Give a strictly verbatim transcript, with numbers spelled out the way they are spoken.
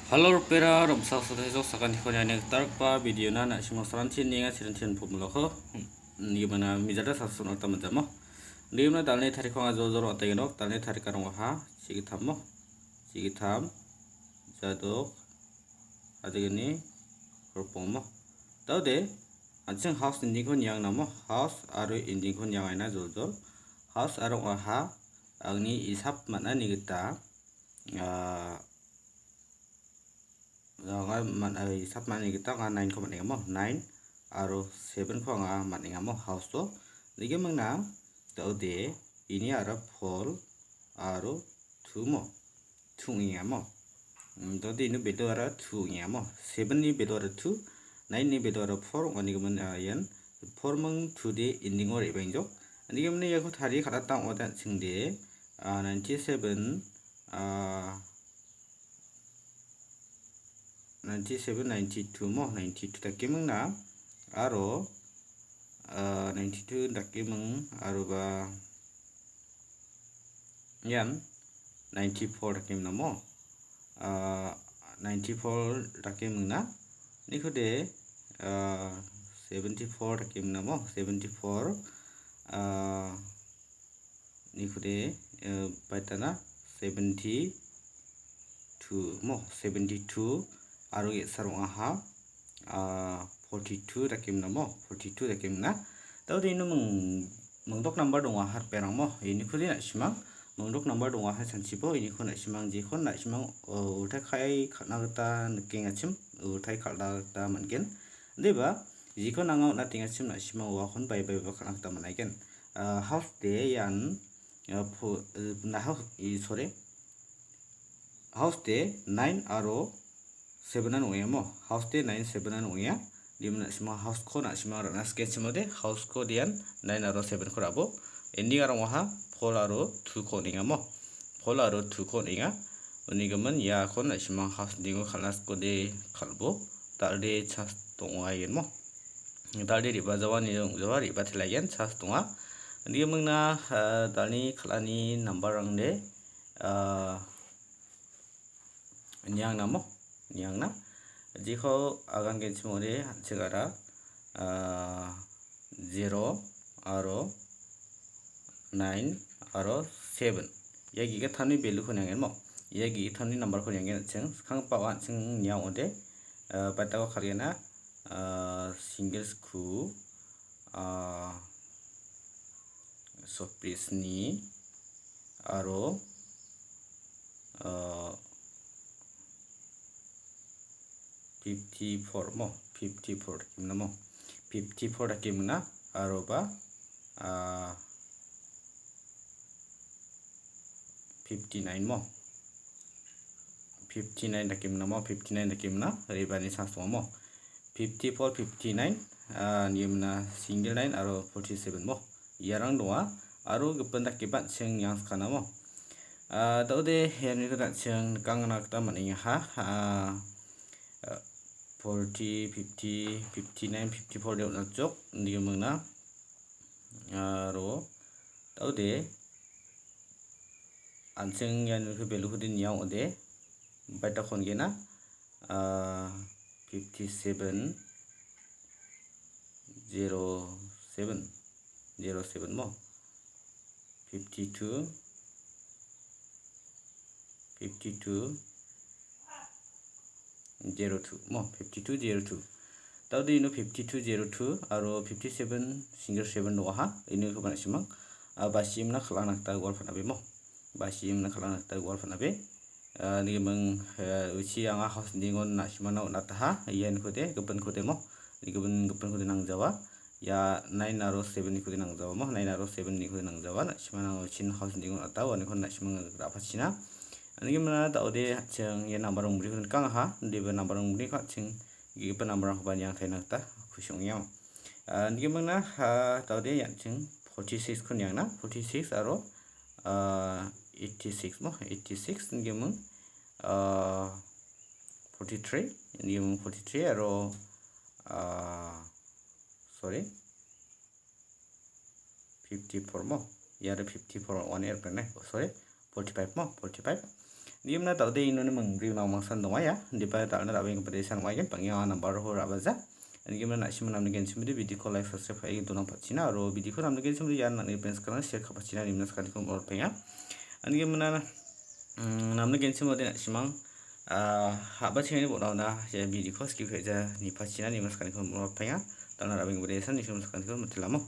Halo ripera, romsa sotaiso sakantikon iani gitalgipa videona na·simo sarantin nienga chirintin pomloko. Nigimana mijada sason ota majamo. Nigimana dalni tarikon ajo joro otagenok, dalni tarikarong oha, chigitamo, chigitam, jadok, adigini, ropongmo. Taude, an·ching house endingko niangnamo, house aro endingko niangaina joljol. House aro oha, angni isap man·ani gita, ah, anga man-, ah, isap man·ani gita anga nine-ko man·engamo, nine aro seven-ko anga man·engamo house-o. Nigimingna, taude, ini aro four aro two mo, two ong·engamo. Mm, taude ino value aro two ong·engamo. Seven-ni value aro two, nine-ni value aro four ong·anigimin, ah, ian four ming two de ending-o re·baengjok. Anigimin iako tarie kal·ata ong·ode an·chingde, ah, ninety-seven, ah, ninety-seven, ninety-two mo, ninety-two dake mingna. Aro, ah, ninety-two dake ming, aroba ian ninety-four dake mingna mo. Ah, ninety-four dake mingna. Nikode, ah, seventy-four dake mingna mo, seventy-four, ah, Nikode, eh, baitana seventy-two mo, seventy-two aro ge·sa ong·aha, ah, forty-two dake mingna mo, forty-two dake mingna. Taude ino ming-, mingdok number donga harperang mo, inikode na·simang, mingdok number donga hai sanchibo, iniko na·simang jekon na·simang, oh, ultai kai kal·na gita nikengachim, ultai kal·na gita man·gen. Deba, jekon anga on·atengachim na·simang uakon bai baiba kal·na gita man·aigen. Ah, house de ian, ah, po-, eh, na house, i, sorry. House de nine aro seven-an ong·enga mo. House de nine seven-an ong·enga. Dim na·sima house-ko na·sima ra·na sketch mode house-ko dian nine aro seven-ko ra·bo. Ending aro ong·aha four aro two-ko on·enga mo. Four aro two-ko on·enga. Unigimin iakon na·sima house ending-o kal·na skode kal·bo. Dal·de chas dong·a ian mo. Dal·de re·bajawani ong·jawa re·batelaigen chas donga. Uni gimingna, ah, dalni kal·ani nambarrangde, ah, niangnamo, niangna. Jeko agangenchim ong·ode an·chingara, ah, zero aro nine aro seven. Ia ge·gittamni value-ko niangenmo. Ia ge·gittamni number-ko niangen an·ching. Skanggipa an·ching nia ong·ode, ah, baitako kal·gena, ah, single sku, ah, sopri sni aro, ah, fifty-four mo, fifty-four dake mingna mo. Fifty-four dake mingna, aroba, ah, fifty-nine mo. Fifty-nine dake mingna mo, fifty-nine dake mingna, re·baani chance donga mo. Fifty-four, fifty-nine, ah, uni gimingna single nine aro forty-seven mo. Iarang donga, aro gipin dakeba an·ching niangskana mo. Ah, da·ode ianiko an·ching nikangna gita man·engaha. Ah, ah, forty, fifty, fifty-nine, fifty-four de on·achok, uni gimingna. Aro, da·ode, an·ching ianiko value-ko de nia ong·ode, baita kon·gena, ah, fifty-seven, zero seven, zero seven mo. Fifty-two, fifty-two, zero two mo, fifty-two zero two. Da·ode ino fifty-two zero two aro fifty-seven single seven dongaha, inikoba na·simang, ah, basimna kal·ana gita gual panabe mo. Basimna kal·ana gita gual panabe. Ah, nigiming, eh, uchi anga house ningon na·simana on·ataha, ian kode, gipin kode mo. Nigipin, gipin kode nangjawa. Ia nine aro seven-ni kode nangjawa mo, nine aro seven-ni kode nangjawa. Na·simana uchin house ningon ata, uanikon na·simang ra·pachina. Nigimina da·ode an·ching ia number rongboniko nikaha, indiba number rongboniko an·ching gipa number-rangkoba niangtaina gita kusi ong·enga. Ah, nigimingna, ah, da·ode an·ching forty-six-ko niangna, forty-six aro, ah, eighty-six mo, eighty-six nigiming, ah, forty-three, nigiming forty-three aro, ah, sorry, fifty-four mo. Iaro fifty-four ong·ani rikna, oh, sorry, forty-five mo, forty-five. Nigimna dal·de inoni mingri mangmangsan dong·aia. Indiba dal·na ra·benggipa de san ong·aigen, bang·a nambar-o ra·baja. Nigimna na·sima namni genchimode video-ko like, subscribe ka·e dona patchina, aro video-ko namni genchimode ian nangni friends-kana share ka·patchina, nimna sakaniko moropenga. Nigimna, mm, namni genchimode na·simang, ah, ha·bachengani bon·aona, ia video-ko skip ka·eja nipatchina, nimna sakaniko moropenga. Dal·na ra·benggipa de san, nigimna sakaniko mitelamo.